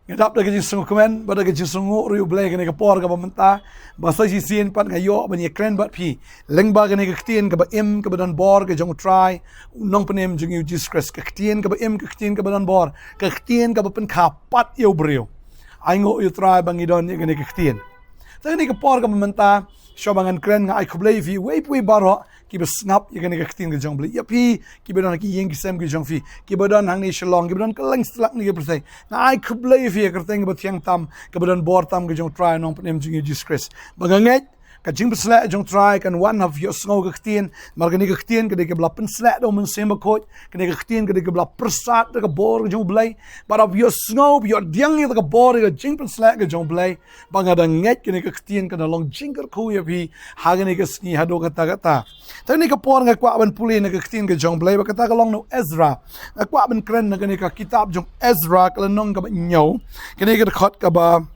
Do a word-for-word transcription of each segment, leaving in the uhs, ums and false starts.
Nga dap da ka jingsngewkmen bad da ka jingsngew ruh ïa U Blei kane ka por kaba mynta, ba sa shisien pat nga ïoh ban ïakren bad phi lyngba kane ka ktien kaba im, kaba don bor ka jong U Trai, U Nongpynim jong ngi U Jisu Khrist. Ka ktien kaba im, ka ktien kaba don bor, ka ktien kaba pynkha pat ïa u briew. Ai nguh ïa U Trai ba ngi don ïa kane ka ktien. Te kane ka por kaba mynta, shuwa ba ngan kren, nga ai khublei ïa phi, wei pa wei baroh kiba sngap ïa kane ka ktien ka jong U Blei. Ïa phi kiba don ha ki ïing ki sem ki jong phi, kiba don hangne Shillong, kiba don kylleng satlak ne ka pyrthei, nga ai khublei ïa phi ha ka kyrteng kaba thiang tam, kaba don bor tam ka jong U Trai Nongpynim jong ngi U Jisu Khrist. Ba nga ngeit ka jingpynsleh jong U Trai kan wan haba phi ïohsngew ka ktien. Namar kane ka ktien ka dei kaba la pynsleh da U Mynsiem Bakhuid. Kane ka ktien ka dei kaba la pyrsad da ka bor ka jong U Blei. Bad haba phi ïohsngew, phi ïohdiang ïa ka bor, ïa ka jingpynsleh ka jong U Blei, ba nga da ngeit kane ka ktien kan da long jingkyrkhu ïa phi ha kane ka sngi haduh katta katta. Te kane ka por nga kwah ban pule na ka ktien ka jong U Blei, ba kata ka long na u Ezra. Nga kwah ban kren na kane ka kitab jong u Ezra, ka lynnong kaba hynñiew, kane ka dkhot kaba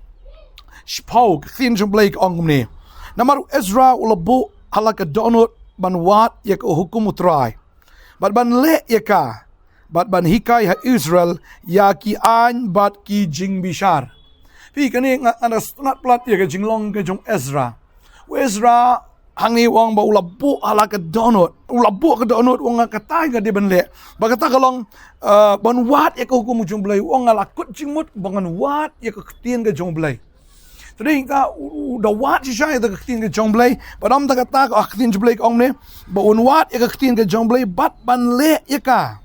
shiphew. Ka ktien jong U Blei ka ong kumne: Namar u Ezra u la buh ha la ka dohnud ban wad ïa ka hukum U Trai, bad ban leh ïa ka, bad ban hikai ha Israel ïa ki aiñ bad ki jingbishar. Phi, kane nga, nga da sngewtynnat palat ïa ka jinglong ka jong u Ezra. U Ezra hangne u ong ba u la buh ha la ka dohnud, u la buh ka dohnud, u ong kata nga dei ban leh. Ba kata ka long, eh, ban wad ïa ka hukum ka jong U Blei, u ong nga la kut jingmut ba ngan wad ïa ka ktien ka jong U Blei. Te dei ta u, u da wad shisha ïa ka ktien ka jong U Blei. Bad ym tang kata, ka ktien jong U Blei ka ong ne, ba un wad ïa ka ktien ka jong U Blei bad ban leh ïa ka.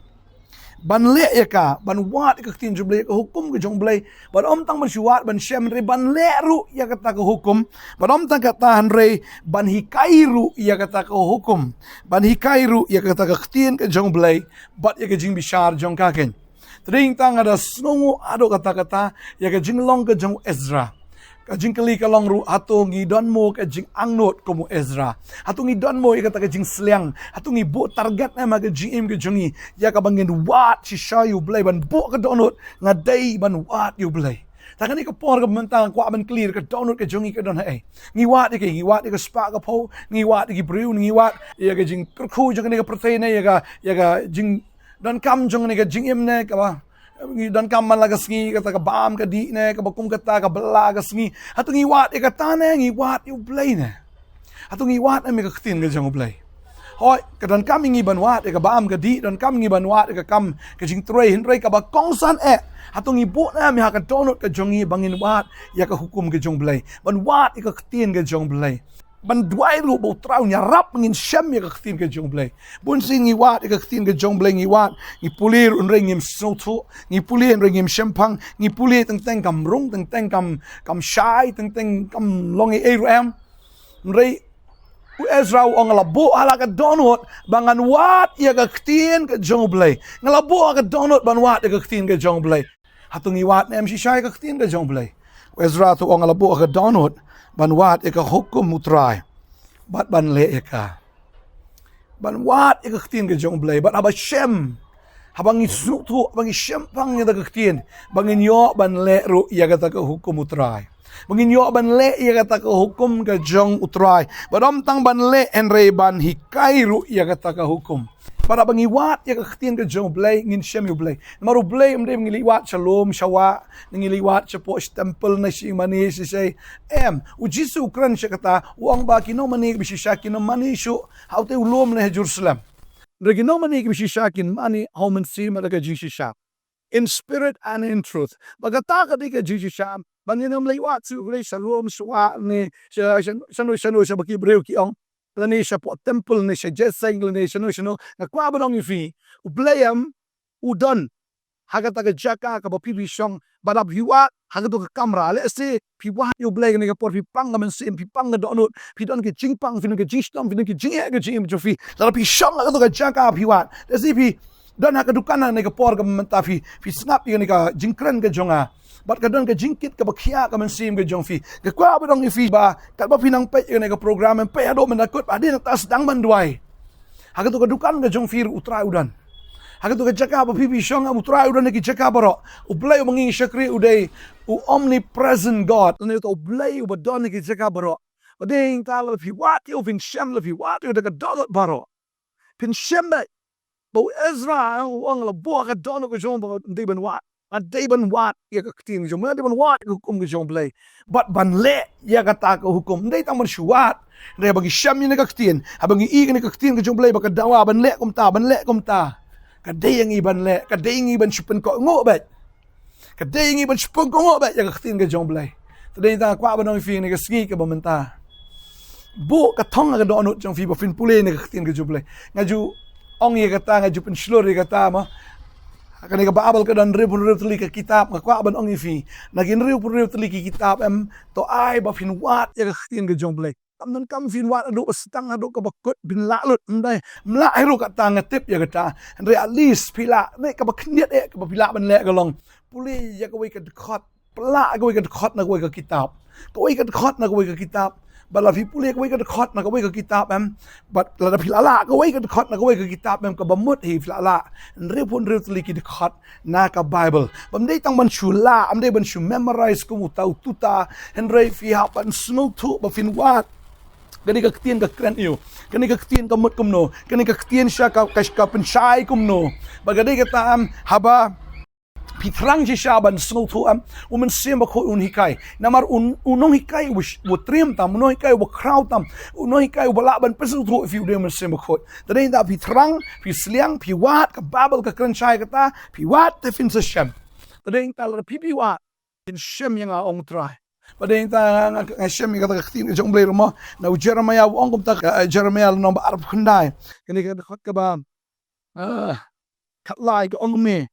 Ban leh ïa ka, ban wad ïa ka ktien jong U Blei, ïa ka hukum ka jong U Blei. Bad ym tang ban shu wad ban shem, hynrei ban leh ruh ïa kata ka hukum. Bad ym tang kata, hynrei ban hikai ruh ïa kata ka hukum. Ban hikai ruh ïa kata ka ktien ka jong U Blei bad ïa ka jingbishar jong ka keiñ. Te dei ta nga da sngewnguh haduh katta katta ïa ka jinglong ka jong u Ezra. Ka jingkylli ka long ruh, hato ngi don mo ka jingangnud kum u Ezra? Hato ngi don mo ïa kata ka jingsliang? Hato ngi buh target ne em ha ka jingim ka jong ngi ïa kaba ngin wad shisha ïa U Blei, ban buh ka dohnud, nga dei ban wad ïa U Blei? Te kane ka por kaba mynta nga kwah ban kylli, ka dohnud ka jong ngi ka don haei? Ngi wad ïa kaei? Ngi wad ïa ka spah ka phew? Ngi wad ïa ki briew? Ngi wad ïa ka jingkyrkhu jong kane ka pyrthei ne ïa ka, ïa ka jingdonkam jong kane ka jingim ne kaba ngi donkam man la ka sngi, kata ka bam ka dih ne kaba kum kata ka bylla ka sngi? Hato ngi wad ïa kata ne ngi wad ïa U Blei ne? Hato ngi wad ne em ïa ka ktien ka jong U Blei? Hooid, ka donkam ïa ngi ban wad ïa ka bam ka dih, donkam ïa ngi ban wad ïa ka kam ka jingtrei, hynrei kaba kongsan eh, hato ngi buh ne em ïa ha ka dohnud ka jong ngi ba ngin wad ïa ka hukum ka jong U Blei, ban wad ïa ka ktien ka jong U Blei, ban duwai ruh ba U Trai un ïarap ba ngin shem ïa ka ktien ka jong U Blei? Bunsien ngi wad ïa ka ktien ka jong U Blei, ngi wad, ngi pule ruh hynrei ngim sngewthuh, ngi pule hynrei ngim shemphang, ngi pule teng teng kam rung, teng teng kam, kam shai, teng teng kam long ei ei ruh em. Hynrei u Ezra u ong, nga la buh ha la ka dohnud ba ngan wad ïa ka ktien ka jong U Blei. Nga la buh ha ka dohnud ban wad ïa ka ktien ka jong U Blei. Hato ngi wad ne em shisha ïa ka ktien ka jong U Blei? U Ezra te u ong, nga la buh ha ka dohnud ban wad ïa ka hukum U Trai bad ban leh ïa ka. Ban wad ïa ka ktien ka jong U Blei, bad haba shem, haba ngi sngewthuh, haba ngi shemphang ïa ka ktien, ba ngin ïoh ban leh ruh ïa kata ka hukum U Trai. Ba ngin ïoh ban leh ïa kata ka hukum ka jong U Trai. Bad ym tang ban leh, hynrei ban hikai ruh ïa kata ka hukum. Bad haba ngi wad ïa ka ktien ka jong U Blei, ngin shem ïa U Blei. Namar U Blei um dei ba ngi leit wad sha lum sha wah, ne ngi leit wad shapoh sha temple ne sha ïingmane shisha. Em, u Jisu u kren sha kata, u ong ba ki nongmane kiba shisha kin ym mane shuh ha utei u lum ne ha Jerusalem. Hynrei ki nongmane kiba shisha kin mane ha U Mynsiem bad ha ka jingshisha. In spirit and in truth. Ba kata ka dei ka jingshisha. Ba ngin ym leit wad shuh, leit sha lum sha wah ne sha, sha, shano shano shaba ki briew ki ong, lane shapoh temple ne sha jingïaseng lane shano shano. Nga kwah ban ong ïa phi, U Blei em, u don ha kata ka jaka kaba phi, phi shong. Bad haba phi wad ha kato ka kamra, let's say phi wad ïa U Blei kane ka por, phi pang ka mynsiem, phi pang ka dohnud, phi don ka jingpang, phi don ka jingshitom, phi don ka jingeh ka jingim jong phi. Lada phi shong ha kato ka jaka phi wad, let's say phi don ha ka dukan ha kane ka por kaba mynta, phi, phi sngap ïa kane ka jingkren ka jong nga, bad ka don ka jingkit kaba khia ka mynsiem ka jong phi. Nga kwah ban ong ïa phi ba katba phi nang peit ïa kane ka program, em peit haduh mynta kut, hadien nangta sdang ban duwai. Ha kato ka dukan ka jong phi ruh U Trai u don. Ha kato ka jaka ba phi, phi shong, U Trai u don ha ki jaka baroh. U Blei uba ngi shakri u dei u omnipresent God, lane uta U Blei uba don ha ki jaka baroh. Ba dei ta lada phi wad ïa u, phin shem, lada phi wad ïa u da ka dohnud baroh, phin shem beit. Ba u Ezra u ong, la buh ha ka dohnud ka jong u ba dei ban wad. Nga dei ban wad ïa ka ktien ka jong Blei, nga dei ban wad ïa ka hukum ka jong Blei. Bad ban leh ïa kata ka hukum. Ym dei tang ban shu wad. Hynrei haba ngi shem ïa kane ka ktien, haba ngi i kane ka ktien ka jong Blei ba ka dawa ban leh kumta, ban leh kumta. Ka dei ïa ngi ban leh, ka dei ïa ngi ban shu pynkohnguh beit. Ka dei ïa ngi ban shu pynkohnguh beit ïa ka ktien ka jong Blei. Te dei tang nga kwah ban ong ïa phi ha kane ka sngi kaba mynta. Buh ka thong ha ka dohnud jong phi ba phin pule ïa ka ktien ka jong Blei. Nga ju ong ïa kata, nga ju pynshlur ïa kata mo. Kane ka Baibl ka don hynriewphew hynriew tylli ki kitab, nga kwah ban ong ïa phi. Na ki hynriewphew hynriew tylli ki kitab em, to ai ba phin wad ïa ka ktien ka jong Blei. Kam donkam phin wad haduh ba sdang, haduh kaba kut phin lah lut, ym dei. Ym lah hi ruh kata, nga tip ïa kata. Hynrei at least phi lah, ne kaba khyndiat eh kaba phi lah ban leh ka long, pule ïa kawei ka dkhot. Pule kawei ka dkhot na kawei ka kitab. Kawei ka dkhot na kawei ka kitab. Bad la phi pule kawei ka dkhot na kawei ka kitab em. Bad lada phi la lah kawei ka dkhot na kawei ka kitab em, kaba mut hi phi la lah hynriewphew hynriew tylli ki dkhot na ka Baibl. Bym dei tang ban shu lah, ym dei ban shu memorize kum uta u tuta. Hynrei phi hap ban sngewthuh ba phin wad. Kane ka ktien ka kren aïu? Kane ka ktien ka mut kumno? Kane ka ktien sha ka, ka, ka pynshai kumno? Bad ka dei kata em, haba phi thrang shisha ban sngewthuh em, u Mynsiem Bakhuid un hikai. Namar u, u nonghikai uba sh-, uba triem tam, u nonghikai uba khraw tam, u nonghikai uba lah ban pynsngewthuh ïa phi u dei u Mynsiem Bakhuid. Te dei tang phi thrang, phi sliang, phi wad, ka Baibl ka kren shai kata, phi wad te phin sa shem. Te dei tang lada phi, phi wad, phin shem ïa nga, ong u Trai. Bad dei tang nga, nga, nga shem ïa kata ka ktien ka jong Blei ruh mo. Na u Jeremaïah u ong kumta, eh, Jeremaïah lynnong ba arphew khyndai. Kane ka dkhot kaba, ah, khatlai ka ong kumne.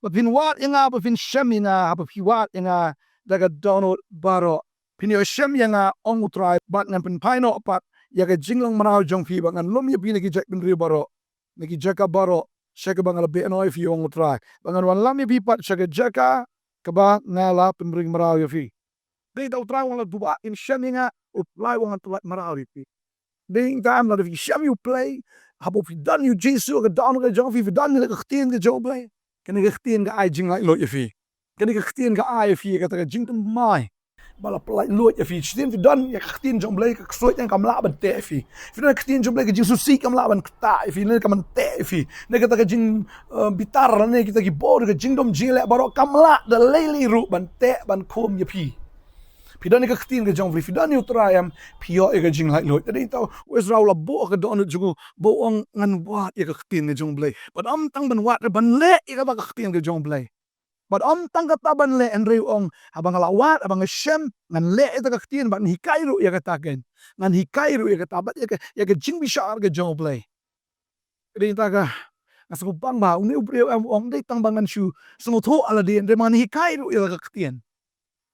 Ba phin wad ïa nga, ba phin shem ïa nga, haba phi wad ïa nga da ka dohnud baroh. Phin ïohshem ïa nga, ong u Trai, bad ngan pynphai noh pat ïa ka jinglong mraw jong phi, bad ngan lum ïa phi na ki jaitbynriew baroh, na ki jaka baroh sha kaba nga la beh noh ïa phi, ong u Trai. Bad ngan wanlam ïa phi pat sha ka jaka kaba nga la pynring mraw ïa phi. Dei tang u Trai u ong lada phi wad, phin shem ïa nga, u Trai u ong ngan pyllait mraw ïa phi. Dei tang em, lada phi shem ïa u Blei, haba phi don ïa u Jisu ha ka dohnud ka jong phi, phi don ïa ka ktien ka jong u Blei, kane ka ktien ka ai jinglaitluid ïa phi. Kane ka ktien ka ai ïa phi kata ka jingthymmai ba la pyllait luid ïa phi. Shisien phi don ïa ka ktien jong u Blei, ka ksuid jong ka kam lah ban teh ïa phi. Phi don ka ktien jong u Blei, ka jingsngewsih kam lah ban ktah ïa phi, ne kam lah ban teh ïa phi. Ne kata ka jing, eh, bitar, ne kita ki bor, ka jingdum jingïaleh baroh kam lah da lei lei ruh ban teh ban khum ïa phi. Phi don ïa ka ktien ka jong u Blei, phi don ïa u Trai em, phi ïoh ïa ka jinglaitluid. Te dei tang u Ezra u la buh ha ka dohnud jong u, ba u ong ngan wad ïa ka ktien ka jong u Blei. Bad ym tang ban wad, ban leh ïa kata ka ktien ka jong u Blei. Bad ym tang kata ban leh, hynrei u ong, haba nga la wad, haba nga shem, ngan leh ïa kata ka ktien, bad ngan hikai ruh ïa kata, ngan hikai ruh ïa kata, bad ïa ka, ïa ka jingbishar ka jong u Blei. Dei tang ka, nga sngewbang ba une u briew em u ong, dei tang ba ngan shu sngewthuh ïa lade, hynrei ngan hikai ruh ïa kata ka ktien.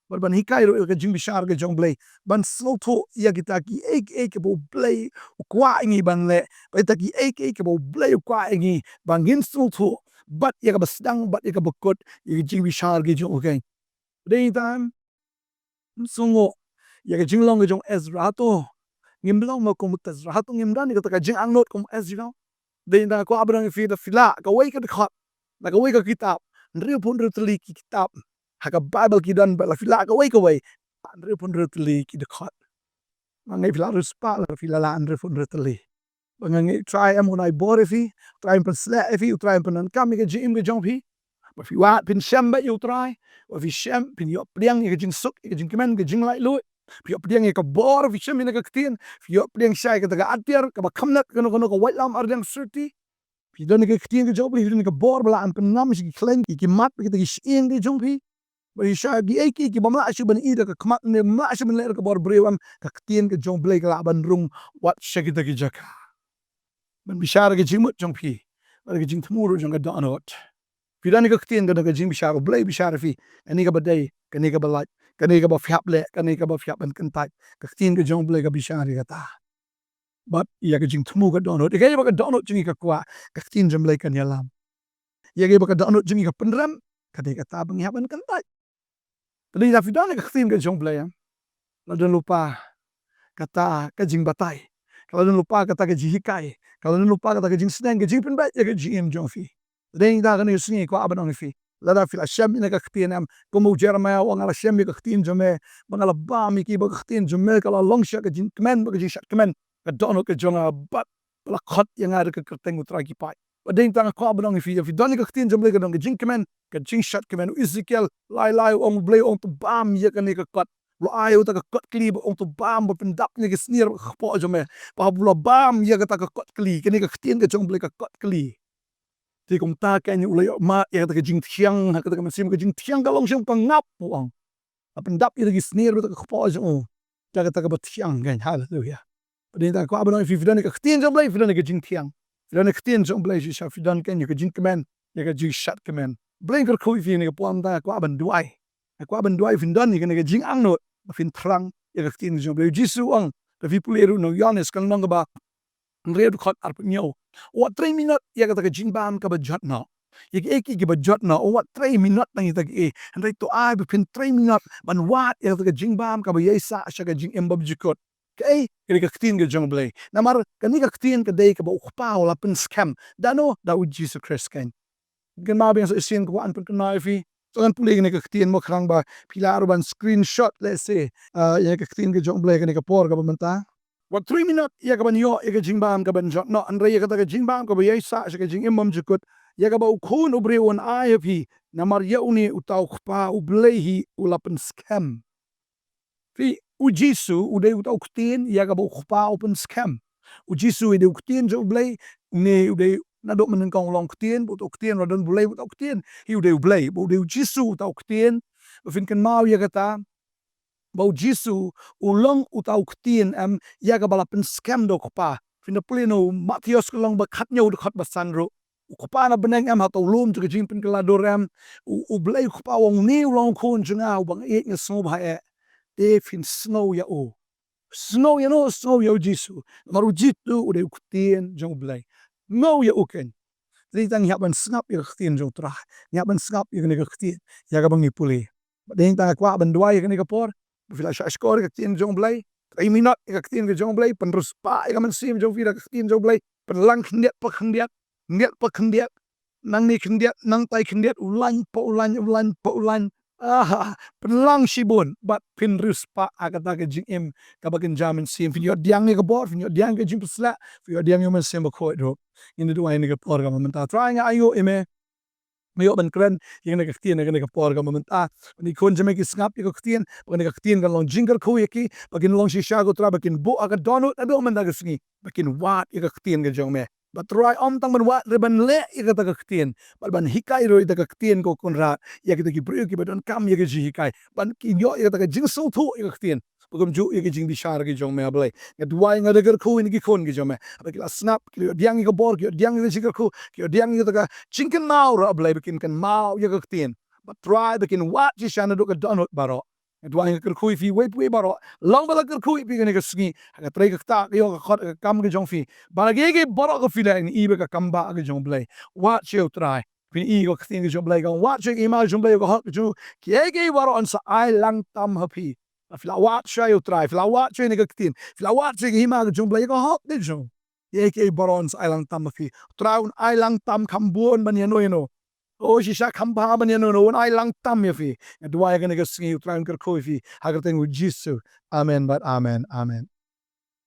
Bad ban hikai ruh ïa ka jingbishar ka jong u Blei. Ban sngewthuh ïa kita kiei kiei kiba u Blei u kwah ïa ngi ban leh. Bad kita kiei kiei kiba u Blei u kwah ïa ngi ban ngin sngewthuh. Bad ïa kaba sdang, bad ïa kaba kut, ïa ka jingbishar ka jong u keiñ. Dei tang, ym sngew ïa ka jinglong ka jong u Ezra to. Ngim long mo kum u Ezra to, ngim don ïa kata ka jingangnud kum u Ezra. Dei tang nga kwah ban ong ïa phi, lada phi lah kawei ka dkhot na kawei ka kitab, hynriewphew hynriew tylli ki kitab ha ka Baibl ki don, bad lada phi lah kawei kawei, hynriewphew hynriew tylli ki dkhot. Nga ngeit phi la riewspah lada phi la lah hynriewphew hynriew tylli. Ba nga ngeit u Trai em un ai bor ïa phi, u Trai un pynsleh ïa phi, u Trai un pyndonkam ïa ka jingim ka jong phi. Ba phi wad phin shem beit ïa u Trai, ba phi shem phin ïoh pdiang ïa ka jingsuk, ïa ka jingkmen, ka jinglaitluid. Phi ïoh pdiang ïa ka bor, phi shem ïa ka ktien, phi ïoh pdiang shai kata ka atiar kaba kham net, kano kano ka waitlam arliang syrti. Phi don ïa ka ktien ka jong u Blei, phi don ïa ka bor ba la an pynnam sha ki khlaiñ, ïa ki mat, ïa kita ki shyieng ki jong phi. Ba ïa sha kiei kiei ki bym lah shuh ban i da ka khmat ne bym lah shuh ban leh da ka bor briew em, ka ktien ka jong u Blei ka lah ban rung wat sha kita ki jaka. Ban bishar ïa ka jingmut jong phi, bad ïa ka jingthmu ruh jong ka dohnud. Phi don ïa ka ktien, ka don ka jingbishar, u Blei u bishar ïa phi. Kane kaba dei, kane kaba lait, kane kaba phi hap leh, kane kaba phi hap ban kyntait. Ka ktien ka jong u Blei ka bishar ïa kata. Bad ïa ka jingthmu ka dohnud, ïa kaei ba ka dohnud jong ngi ka kwah, ka ktien jong u Blei kan ïalam. Ïa kaei ba ka dohnud jong ngi ka pynrem, ka dei kata ba ngi hap ban kyntait. Te dei lada phi don ïa ka ktien ka jong u Blei, la don lypa kata ka jingbatai, ka la don lypa kata ka jinghikai, ka la don lypa kata ka jingsneng, ka jingpynbeit ïa ka jingim jong phi. Te dei da kane ka sngi kwah ban ong ïa phi, lada phi la shem ïa ka ktien em, kum u Jeremaïah u ong, nga la shem ïa ka ktien jong me, ba nga la bam ïa ki, ba ka ktien jong me ka la long sha ka jingkmen, ba ka jingshad kmen, ka dohnud ka jong nga, bad ba la khot ïa nga da ka kyrteng u Trai ki paid. Bad dei tang nga kwah ban ong ïa phi, ïa phi don ïa ka ktien jong U Blei ka don ka jingkmen, ka jingshad kmen. U Ezekiel lai lai u ong, U Blei u ong to bam ïa kane ka kot. U la ai uta ka kot kli bad u ong to bam bad pyndap ïa ka snier bad ka kpoh jong me. Bad haba u la bam ïa kata ka kot kli, kane ka ktien ka jong U Blei ka kot kli. Te kumta kane u la ïoh mad ïa kata ka jingthiang ha kata ka mynsiem, ka jingthiang ka long sha u ka ngap, u ong. La pyndap ïa kata ka snier bad kata ka kpoh jong u da kata kaba thiang kane. Haleluya. Bad dei tang nga kwah ban ong ïa phi, phi don ïa ka ktien jong U Blei, phi don ïa ka jingthiang. Phi don ïa ka ktien jong U Blei shisha, phi don kane ïa ka jingkmen, ïa ka jingshad kmen. U Blei un kyrkhu ïa phi ha kane ka por. Mynta nga kwah ban duwai. Nga kwah ban duwai phin don ïa kane ka jingangnud ba phin thrang ïa ka ktien jong U Blei. U Jisu u ong, lada phi pule ruh na u Ïoannis ka lynnong kaba hynriew dkhot arphew hynñiew, wat trei minot ïa kata ka jingbam kaba jot noh. Ïa kiei kiei kiba jot noh, wat trei minot tang ïa kita kiei. Hynrei to ai ba phin trei minot ban wad ïa kata ka jingbam kaba ïaisah sha ka jingim bymjukut. Kaei? Kane ka ktien ka jong U Blei. Namar kane ka ktien ka dei kaba u Kpa u la pynskhem. Da no? Da U Jisu Khrist keiñ. Kynmaw biang sa shisien, kwah ban pynkynmaw ïa phi. To ngan pule kane ka ktien mo, khnang ba phi lah ruh ban screenshot lehse, ah, ïa ka ktien ka jong U Blei ha kane ka por kaba mynta. Wat trei minot ïa kaban ïoh ïa ka jingbam kaban jot noh, hynrei ïa kata ka jingbam kaba ïaisah sha ka jingim bymjukut, ïa kaba U Khun u briew un ai ha phi. Namar ïa une uta u Kpa U Blei hi u la pynskhem. Phi, U Jisu u dei uta u ktien ïa kaba u Kpa u pynskhem. U Jisu u dei u ktien jong U Blei, une u dei, naduh mynnyngkong u long ktien, bad uta u ktien u la don U Blei, bad uta u ktien hi u dei U Blei, bad u dei U Jisu uta u ktien. Ba phin kynmaw ïa kata, ba U Jisu u long uta u ktien, em, ïa kaba la pynskhem da u Kpa. Phin da pule na u Mathaios ka lynnong ba khathynñiew dkhot ba san ruh. U Kpa na bneng em, ha uta u lum jong ka jingpynkylla dur em. U, U Blei u Kpa u ong, une u long u Khun jong nga uba nga ïeit, nga sngewbha eh. Te phin sngew ïa u. Sngew ïa no? Sngew ïa U Jisu. Namar U Jisu u dei u ktien jong U Blei. Sngew ïa u keiñ. Te dei tang ngi hap ban sngap ïa ka ktien jong U Trai. Ngi hap ban sngap ïa kane ka ktien ïa kaba ngi pule. Bad dei tang nga kwah ban duwai ha kane ka por ba phi la shah shkor ïa ka ktien jong U Blei. Trei minot ïa ka ktien ka jong U Blei, pynriewspah ïa ka mynsiem jong phi da ka ktien jong U Blei. Pynlang khyndiat pa khyndiat, khyndiat pa khyndiat, nangne khyndiat, nangtai khyndiat, u lain pa u lain, u lain pa u lain. Ah, pynlang shibun bad pynriewspah ha kata ka jingim kaba kynja mynsiem. Phin ïoh pdiang ïa ka bor, phin ïoh pdiang ïa ka jingpynshlur, phin ïoh pdiang ïa U Mynsiem Bakhuid ruh. Ngin ïa duwai ha kane ka por kaba mynta. Trai, nga ainguh ïa me. Me ïoh ban kren ïa kane ka ktien ha kane ka por kaba mynta. Ba ki khun jong me ki sngap ïa ka ktien, ba kane ka ktien kan long jingkyrkhu ïa ki, ba kin long shisha, ko Trai, ba kin buh ha ka dohnud naduh mynta ka sngi, ba kin wad ïa ka ktien ka jong me. Bad Trai, ym tang ban wad, hynrei ban leh ïa kata ka ktien, bad ban hikai ruh ïa kata ka ktien, ko Kynrad, ïa kita ki briew kiba donkam ïa ka jinghikai, ban kin ïoh ïa kata ka jingsngewthuh ïa ka ktien. Ba kumjuh ïa ki jingbishar ki jong me, ah Blei. Nga duwai, nga da kyrkhu ïa ki khun ki jong me, haba ki la sngap, ki la ïoh pdiang ïa ka bor, ki ïoh pdiang ïa ka jingkyrkhu, ki ïoh pdiang ïa kata ka jingkynmaw ruh, ah Blei, ba kin kynmaw ïa ka ktien. Bad Trai, ba kin wad shisha naduh ka dohnud baroh. Nga duwai, nga kyrkhu ïa phi uwei pa uwei baroh. Long ba la kyrkhu ïa phi kane ka sngi, ha ka trei ka ktah, ka ïoh ka khot, ka kam ka jong phi, ba la kiei kiei baroh ka phi la ïohi ba ka kam bah ka jong Blei. Wad shisha, ah Trai. Phin ïohi ïa ka ktien ka jong Blei, ka wad shisha ïa ka hima ka jong Blei, ïa ka hok ka jong, kiei kiei baroh yn sa ailangtam ha phi. Phi la wad shisha, ah Trai, phi la wad shisha ïa ka ktien, phi la wad shisha ïa ka hima ka jong Blei, ïa ka hok ka jong, kiei kiei baroh yn sa ailangtam ha phi. Trai, un ailangtam kham bun ban ïano ïano. O shisha, kham bha ban ïano ïano, un ailangtam ïa phi. Nga duwai ha kane ka sngi, ah Trai, un kyrkhu ïa phi ha ka kyrteng U Jisu. Amen bad amen. Amen.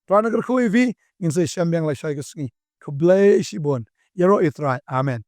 Trai un kyrkhu ïa phi. Ngin sa ïashem biang lashai ka sngi. Khublei shibun. Ïaroh ïa U Trai. Amen.